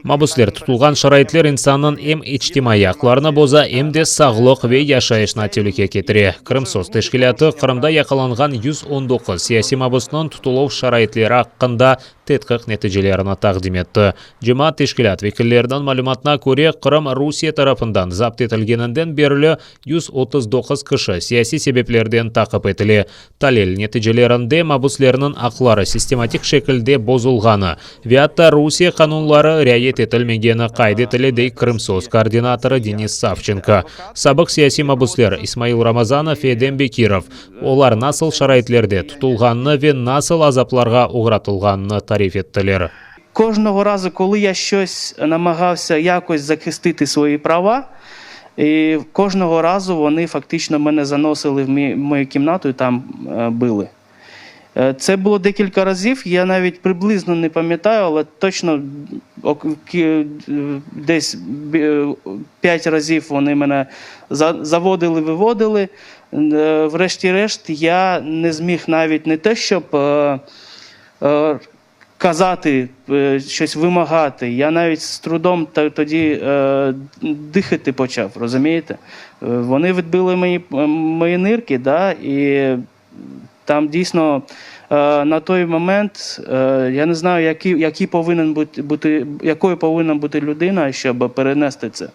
Mabüsler tutulğan şaraitler insannıñ em içtimaiy aqlarını boza, em de sağlıq ve yaşayışına telüke ketire. Krımsos teşkilâtı Qırımda yaqalanğan 119 siyasiy mabüsniñ tutuluv şaraitleri aqqında tedqiq neticelerini taqdim etti. Cemaat teşkilât vekilleriniñ malümatına köre, Qırım Rusiye tarafından zapt etilgeninden berli 139 kişi siyasiy sebeplerden taqip etile. Talil neticelerinde mabüslerniñ aqları sistematik şekilde bozulğanı ve atta Rusiye qanunları riayet etilmegeni qayd etile, dey Krımsos koordinatorı Denis Savçenko. Sabıq siyasiy mabüsler İsmail Ramazanov ve Edem Bekirov, olar nasıl şaraitlerde tutulğanını ve nasıl azaplarğa oğratılğanını tarif ettiler. Kojnogo razu, kolı ya şços namağavsâ yakos zahistiti svoyi prava, i kojnogo razu voni faktično mene zanosili v moyu kimnatu i tam bili. Tse bulo dekilka raziv, ya navit priblizno ne pamyatayu, ale toçno des pyat raziv voni mene zavodili, vivodili. Vreşti-reşt ya ne zmih navit ne te, şçob Kazati, şços vımağati. Ya navit z trudom todi dihati poçav, rozumiyete? Voni vidbili moyi nirki, da, i tam diysno na toy moment ya ne znayu, yakiy povinen buti, yakoyu povina buti lyudina, şçob perenesti tse.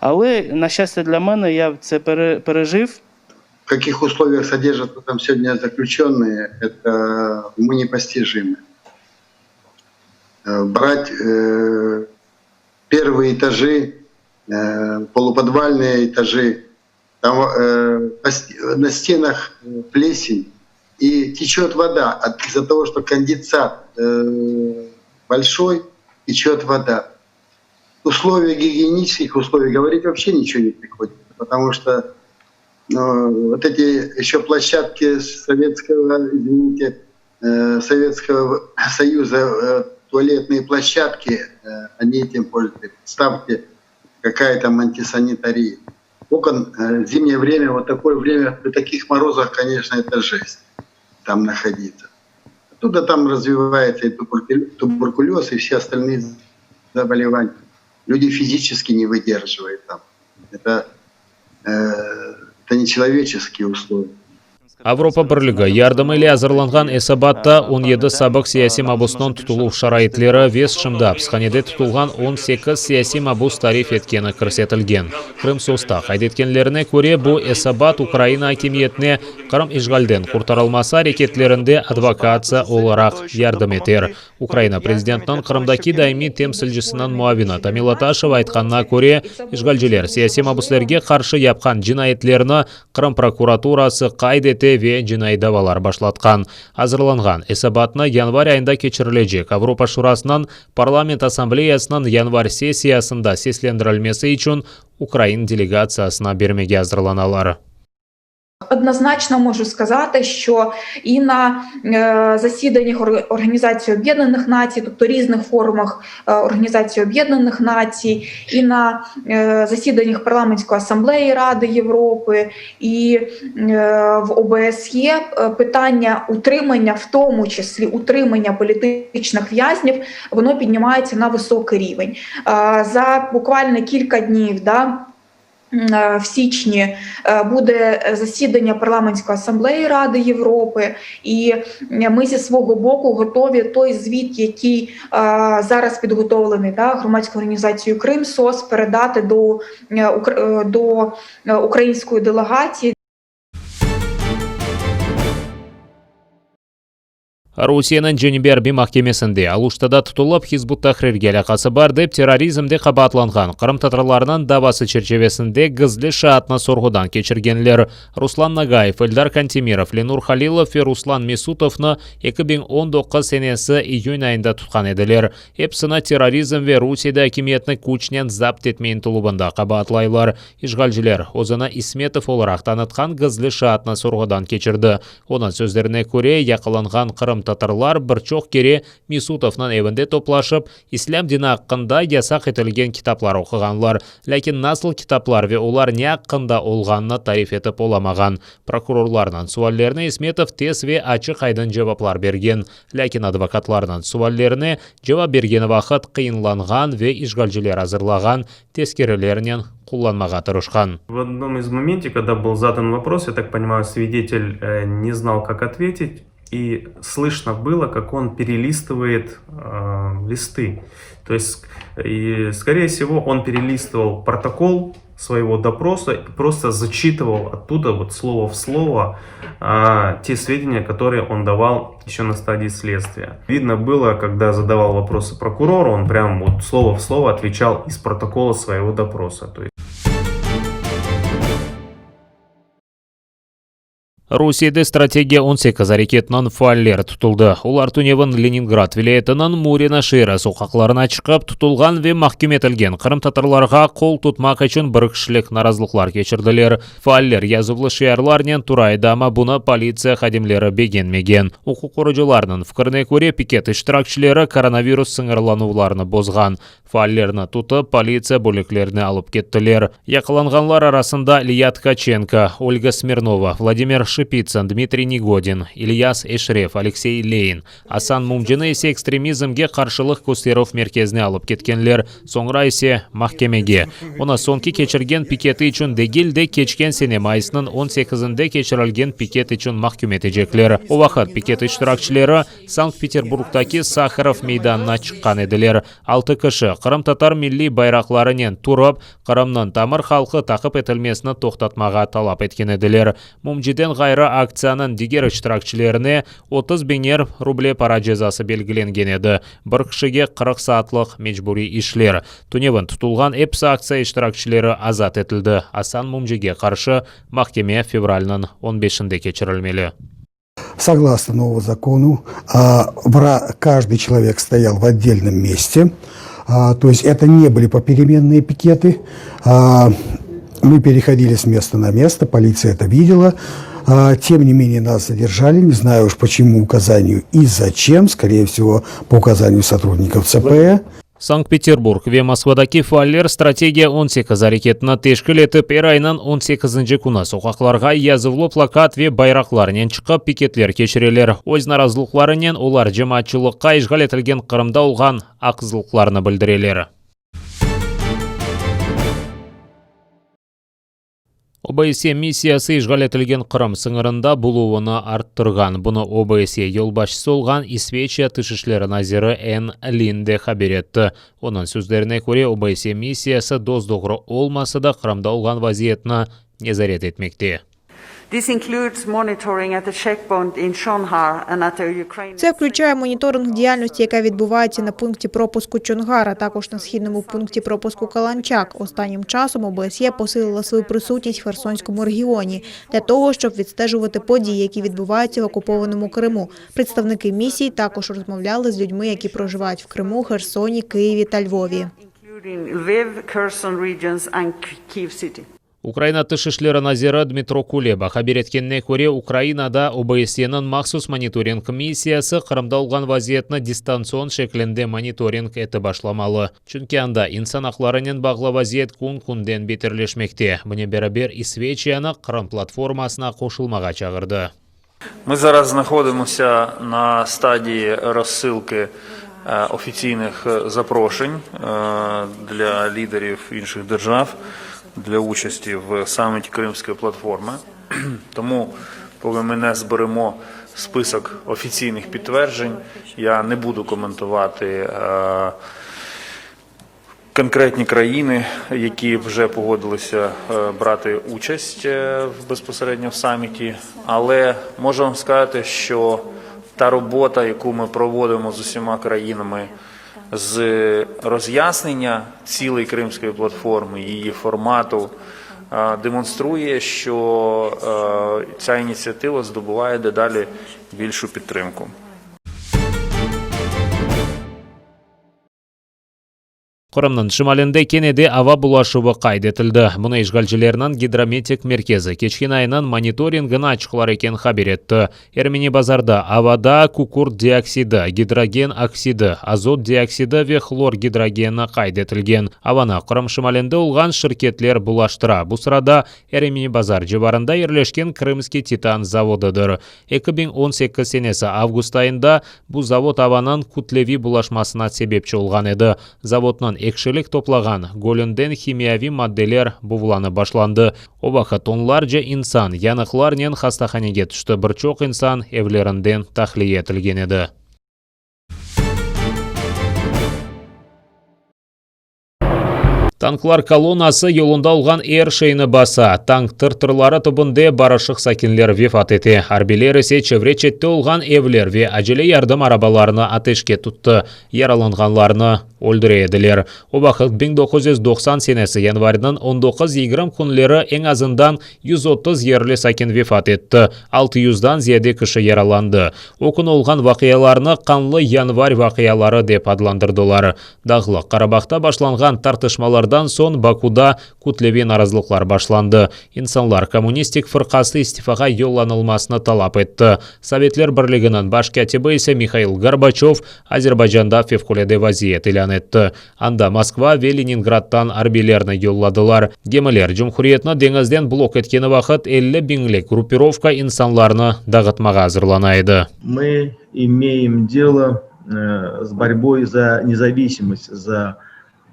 Ale, na şçastâ dlâ mene, ya tse perejiv. V kakih usloviyah soderjatsa tam segodnâ zaklüçönnıye, eto umu nepostijimo. Brat pervıye etaji, polupodvalnıye etaji, tam na stenah plesen i teçet voda, iz-za togo, çto konditsat bolşoy, teçet voda. Usloviya gigieniçeskih usloviy govorit voobşe niçego ne prihoditsâ, potomu çto vot eti eşço ploşçadki sovetskogo, izvinite, Sovetskogo Soyuza tualetnıye ploşçadki, oni etim polzuyutsâ, predstavte, kakaya tam antisanitariya. Okon zimneye vremâ, vot takoye vremâ, pri takih morozah, koneçno, eto jest tam nahoditsâ. Ottuda tam razvivayetsâ i tuberkulöz, i vse ostalnıye zabolevaniya. Lüdi fiziçeski ne vıderjivayut tam. Eto eto neçeloveçeskiye usloviya. Avropa Birligi yardımı ile azırlanğan esabatta 17 sabıq siyasiy mabusnıñ tutuluv şaraitleri ve şimdi apishanede tutulğan 18 siyasiy mabus tarif etkeni kirsetilgen. Krımsosta qayd etkenlerine köre, bu esabat Ukraina akimiyetine Qırım işğalden qurtarılması areketlerinde advokatsiya olaraq yardım eter. Ukraina prezidentiniñ Qırımdaki daimiy temsilcisiniñ muavini Tamila Taşeva aytqanına köre, işğalciler siyasiy mabüslerge qarşı yapqan cinayetlerni Qırım prokuraturası qayd ete ve cinaiy davalar başlatqan. Azırlanğan esabatnı yanvar ayında keçirilecek Avropa Şurasınıñ Parlament Assambleyasınıñ yanvar sessiyasında seslendirilmesi içün ukrain delegatsiyasına bermege azırlanalar. Odnoznaçno moju skazati, şço i na zasidannyah Organizatsii Ob'yednanih Natsiy, tobto riznih forumah Organizatsii Ob'yednanih Natsiy, i na zasidannyah Parlamentskoyi Asambleyi Radi Yevropi, i v OBSЄ pitannya utrimання, v tomu çislі utrimання politичних v'yaznів, vono піднімається на високий рівень. За буквально кілька днів, да, в січні буде засідання Парламентської асамблеї Ради Європи, і ми зі свого боку готові той звіт, який зараз підготовлений, да, громадською організацією Крим СОС, передати до української делегації. Rusiyeniñ Cenübiy arbiy mahkemesinde Aluştada tutulıp, Hizb ut-Tahrirge alâqası bar dep terrorizmde qabaatlanğan qırımtatarlarnıñ davası çerçivesinde gizli şaatnı sorğudan keçirgenler. Ruslan Nagayev, Eldar Kantemirov, Lenur Halilov ve Ruslan Mesutovnı 2019 senesi iyün ayında tutqan ediler. Episini terrorizm ve Rusiyede akimiyetni küçnen zapt etme ıntıluvında qabaatlaylar. İşğalciler, özüni İsmetov olaraq tanıtqan gizli şaatnı sorğudan keçirdi. Onıñ sözlerine köre, yaqalanğan Qırım. qırımtatarlar bir çoq kere Mesutovnıñ evinde toplaşıp, İslâm dini aqqında yasaq etilgen kitaplar oquğanlar. Lâkin nasıl kitaplar ve olar ne aqqında olğanını tarif etip olamağan. Prokurorlarnıñ suallerine İsmetov tez ve açıq-aydın cevaplar bergen. Lâkin advokatlarnıñ suallerine cevap bergeni vaqıt qıyınlanğan ve işğalciler azırlağan tezkerelernen qullanmağa tırışqan. В одном из моменте, когда был задан вопрос, я так понимаю, свидетель не знал, как ответить, и слышно было, как он перелистывает листы. То есть, и, скорее всего, он перелистывал протокол своего допроса и просто зачитывал оттуда вот слово в слово а, те сведения, которые он давал еще на стадии следствия. Видно было, когда задавал вопросы прокурору, он прям вот слово в слово отвечал из протокола своего допроса. То есть Rusiyede Strategiya 18 areketiniñ faalleri tutuldı. Olar tünevin Leningrad vilâyetiniñ Murino şeeri soqaqlarına çıqıp, tutulğan ve mahküm etilgen qırımtatarlarğa qol tutmaq içün bir kişilik narazılıqlar keçirdiler. Faaller yazuvlı şiarlarnen tura edi, amma bunı politsiya hadimleri begenmegen. Uquq qorucılarnıñ fikrine köre, piket iştirakçileri koronavirus sıñırlanuvlarını bozğan. Faallerni tutıp, politsiya bölüklerine alıp kettiler. Yaqalanğanlar arasında İlya Tkaçenko, Olga Smirnova, Vladimir Şipitsın, Dmitriy Negodin, İlyas Eşref, Aleksey Leyn. Asan Mumcini ise ekstremizmge qarşılıq kösterüv merkezine alıp ketkenler, soñra ise mahkemege. Onı soñki keçirgen piketi içün degil de, keçken sene mayısnıñ on sekizinde keçirilgen piket içün mahküm etecekler. O vaqıt piket iştirakçileri Sankt-Peterburgdaki Saharov meydanına çıqqan ediler. Altı kişi, qırımtatar milliy bayraqlarınen turıp, Qırımnıñ tamır halqı taqip etilmesini toqtatmağa talap etken ediler. Mumciden ğayrı, aktsiyanıñ diger iştirakçilerine 30 biñer ruble para cezası belgilengen edi, bir kişige 40 saatlıq mecburiy işler. Tünevin tutulğan episi aktsiya iştirakçileri azat etildi. Asan Mumcige qarşı mahkeme fevralniñ on beşinde keçirilmeli. Согласно новому закону, каждый человек стоял в отдельном месте, то есть это не были попеременные пикеты. Мы переходили с места на место, полиция это видела. Тем не менее нас задержали, не знаю уж почему указанию и зачем, скорее всего, по указанию сотрудников ЦПЭ. Sankt-Peterburg ve Moskvadaki faaller Strategiya 18 areketini teşkil etip, er aynıñ on sekizinci künü soqaqlarğa yazuvlı plakat ve bayraqlarnen çıqıp, piketler keçireler. Öz narazılıqlarınen olar cemaatçılıqqa işğal etilgen Qırımda olğan aqsızlıqlarnı bildireler. OBSye missiyası işğal etilgen Qırım sıñırında buluvını arttırğan. Bunı OBSye yolbaşçısı olğan İsveçiya tış işleri naziri Enn Linde haber etti. Onıñ sözlerine köre, OBSye missiyası dos-doğru olmasa da, Qırımda olğan vaziyetni nezaret etmekte. Це включає моніторинг діяльності, яка відбувається на пункті пропуску Чонгар, а також на східному пункті пропуску Каланчак. Останнім часом ОБСЄ посилила свою присутність в Херсонському регіоні для того, щоб відстежувати події, які відбуваються в окупованому Криму. Представники місії також розмовляли з людьми, які проживають в Криму, Херсоні, Києві та Львові. Ukraina Tış işleri naziri Dmitro Kuleba haber etkenine köre, Ukrainada OBSYeniñ mahsus monitoring missiyası Qırımda olğan vaziyetni distantsion şeklinde monitoring etip başlamalı, çünki anda insan aqlarınen bağlı vaziyet kün-künden beterleşmekte. Bunen beraber, İsveçiyanı Qırım platformasına qoşulmağa çağırdı. Mı zaraz znahodımosya na stadiyi rozsılkı ofitsiynıh zaproşen dlâ lideriv inşıh derjav dlâ uçasti v samiti Krımskoyi platformı. Tomu, poki mı ne zberemo spisok ofitsiynıh pidtverjen, ya ne budu komentuvatı Konkretні країни, які вже погодилися брати участь безпосередньо в саміті, але можу вам сказати, що та робота, яку ми проводимо з усіма країнами з роз'яснення цілей Кримської платформи, її формату, демонструє, що ця ініціатива здобуває дедалі більшу підтримку. Qırımnıñ şimalinde kene de ava bulaşuvı qayd etildi. Bunı işğalcilerniñ gidrometik merkezi keçken aynıñ monitoringini açıqlar eken haber etti. Ermeni Bazarda avada kükürt dioksidi, gidrogen oksidi, azot dioksidi ve hlor gidrogeni qayd etilgen. Avanı Qırım şimalinde olğan şirketler bulaştıra, bu sırada Ermeni Bazar civarında yerleşken Krımskiy titan zavodıdır. 2018 senesi avgust ayında bu zavod avanıñ kütleviy bulaşmasına sebepçi olğan edi. Zavodnıñ ekşilik toplağan gölünden himiyaviy maddeler buvlanıp başlandı. O vaqıt onlarca insan yanıqlarnen hastahanege tüşti, bir çoq insan evlerinden tahliye etilgen edi. Tanklar kolonnası yolunda olğan er şeyni basa. Tank tır-tırları tübünde barışıq sakinler vefat ete, arbiyler ise çevre-çette olğan evler ve acele yardım arabalarını ateşke tuttı, yaralanğanlarnı öldüre ediler. O vaqıt, 1990 senesi yanvarniñ on doquz-yigirmi künleri eñ azından 130 yerli sakin vefat etti, altı yüzdan ziyade kişi yaralandı. O kün olğan vaqialarnı Qanlı yanvar vaqiaları dep adlandırdılar. Dağlıq Qarabağta başlanğan tartışmalardan soñ Bakuda kütleviy narazılıqlar başlandı. İnsanlar Kommunistik fırqası istifağa yollanılmasını talap etti. Sovetler Birliginiñ baş kâtibi ise Mihail Gorbaçöv Azerbaycanda fevqulâde vaziyet ilân etti. Anda Moskva ve Leningraddan arbiylerni yolladılar. Gemiler cumhuriyetni deñizden blok etkeni vaqıt 50 biñlik gruppirovka insanlarnı dağıtmağa azırlana edi. Mı imeyem delo с борьбой за независимость, за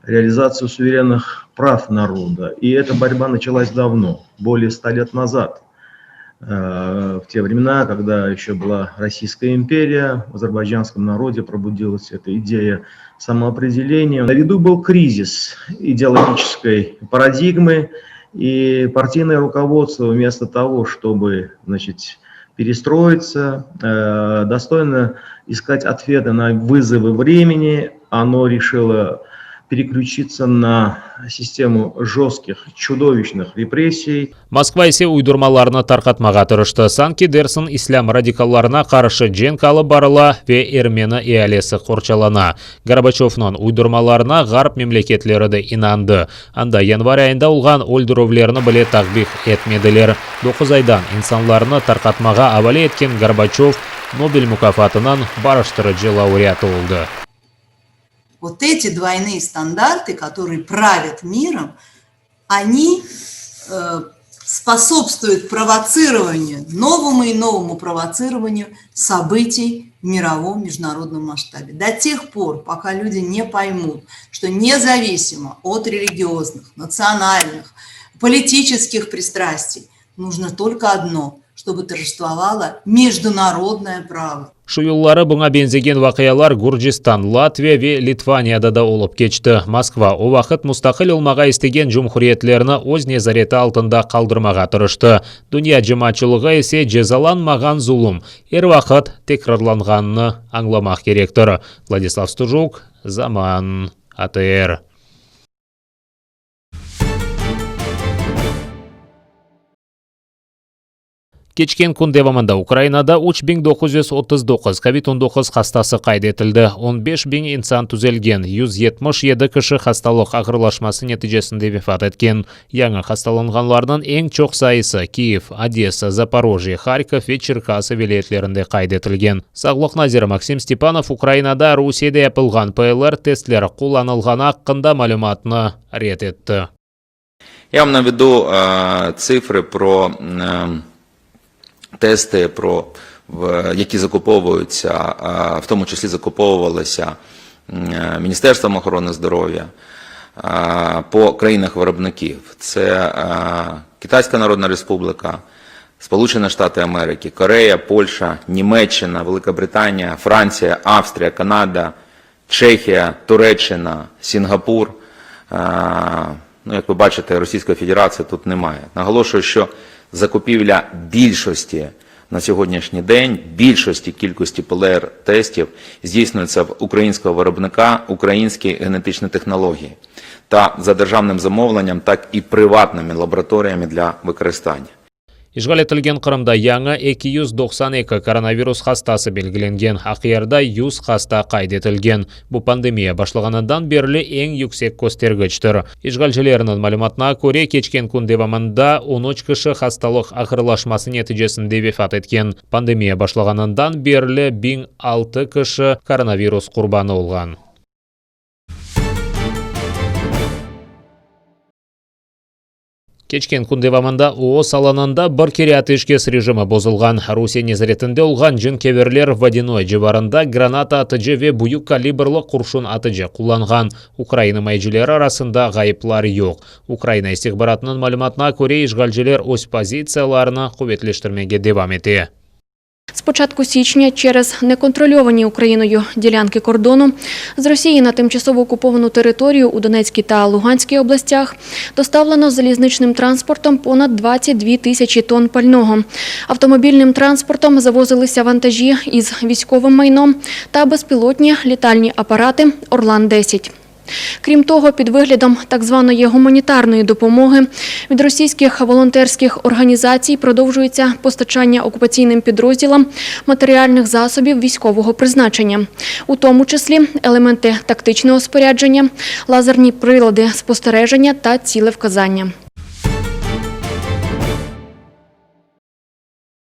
реализацию суверенных прав народа. И эта борьба началась давно, более ста лет назад. В те времена, когда еще была Российская империя, в азербайджанском народе пробудилась эта идея самоопределения. На виду был кризис идеологической парадигмы, и партийное руководство вместо того, чтобы, значит, перестроиться, достойно искать ответы на вызовы времени, оно решило переключиться на систему жестких, чудовищных репрессий. Moskva ise uydurmalarnı tarqatmağa tırıştı, sanki dersiñ islâm radikallarına qarşı cenk alıp barıla ve ermeni ealesi qorçalana. Gorbaçövnıñ uydurmalarına ğarp memleketleri de inandı. Anda yanvar ayında olğan öldürüvlerni bile takbih etmediler. Doquz aydan insanlarnı tarqatmağa avale etken Gorbaçöv Nobel mukâfatınıñ barıştırıcı laureatı oldı. Vot eti dvoynıye standartı, kotorıye pravât mirom, oni sposobstvuyut provotsirovanию, novomu i novomu provotsirovanию sobıtiy v mirovom mejdunarodnom masştabe. Do teh por, poka lüdi ne poymut, çto nezavisimo ot religioznih, natsionalnih, politiçeskih pristrastiy, nujno tolko odno, çtobı torjestvovalo mejdunarodnoye pravo. Şu yılları buña beñzegen vaqialar Gürcistan, Latviya ve Litvaniyada da olıp keçti. Moskva o vaqıt mustaqil olmağa istegen cumhuriyetlerni öz nezareti altında qaldırmağa tırıştı. Dünya cemaatçılığı ise cezalanmağan zulum er vaqıt tekrarlanğanını añlamaq kerektir. Vladislav Stujuk, Zaman, ATR. Keçken kün devamında Ukrainada 3939 covid 19 hastası qayd etildi, 15 biñ insan tüzelgen, 177 kişi hastalıq ağırlaşması neticesinde vefat etken. Yañı hastalanğanlarnıñ eñ çoq sayısı Kiyev, Odessa, Zaporojye, Harkov ve Çerkası vilâyetlerinde qayd etilgen. Sağlıq naziri Maksim Stepanov Ukrainada Rusiyede yapılğan PLR-testler qullanılğanı aqqında malümatnı red etti. Ya vam navedu tsifri pro testi, pro які закуповуються, в тому числі закуповувалися Міністерством охорони здоров'я по країнах-виробників. Це Китайська Народна Республіка, Сполучені Штати Америки, Корея, Польща, Німеччина, Велика Британія, Франція, Австрія, Канада, Чехія, Туреччина, Сінгапур. Ну, як ви бачите, Російської Федерації тут немає. Наголошую, що закупівля більшості на сьогоднішній день, більшості кількості ПЛР-тестів здійснюється в українського виробника українські генетичні технології та за державним замовленням, так і приватними лабораторіями для використання. İşğal etilgen Qırımda yañı 292 koronavirus hastası belgilengen, Aqyarda 100 hasta qayd etilgen. Bu pandemiya başlağanından berli eñ yüksek köstergiçtir. İşğalcilerniñ malümatına köre, keçken kün devamında on üç kişi hastalıq ağırlaşması neticesinde vefat etken. Pandemiya başlağanından berli 1006 kişi koronavirus qurbanı olğan. Keçken kün devamında OOS alanında bir kere ateşkes rejimi bozulğan. Rusiye nezaretinde olğan cenkeverler Vodânoye civarında granata atıcı ve büyük kalibrli qurşun atıcı qullanğan. Ukraina imayecileri arasında ğayıplar yoq. Ukraina istihbaratınıñ malümatına köre, işğalciler öz pozitsiyalarını quvetleştirmege devam ete. З початку січня через неконтрольовані Україною ділянки кордону з Росії на тимчасово окуповану територію у Донецькій та Луганській областях доставлено залізничним транспортом понад 22 тисячі тонн пального. Автомобільним транспортом завозилися вантажі із військовим майном та безпілотні літальні апарати «Орлан-10». Крім того, під виглядом так званої гуманітарної допомоги від російських волонтерських організацій продовжується постачання окупаційним підрозділам матеріальних засобів військового призначення, у тому числі елементи тактичного спорядження, лазерні прилади спостереження та цілевказання.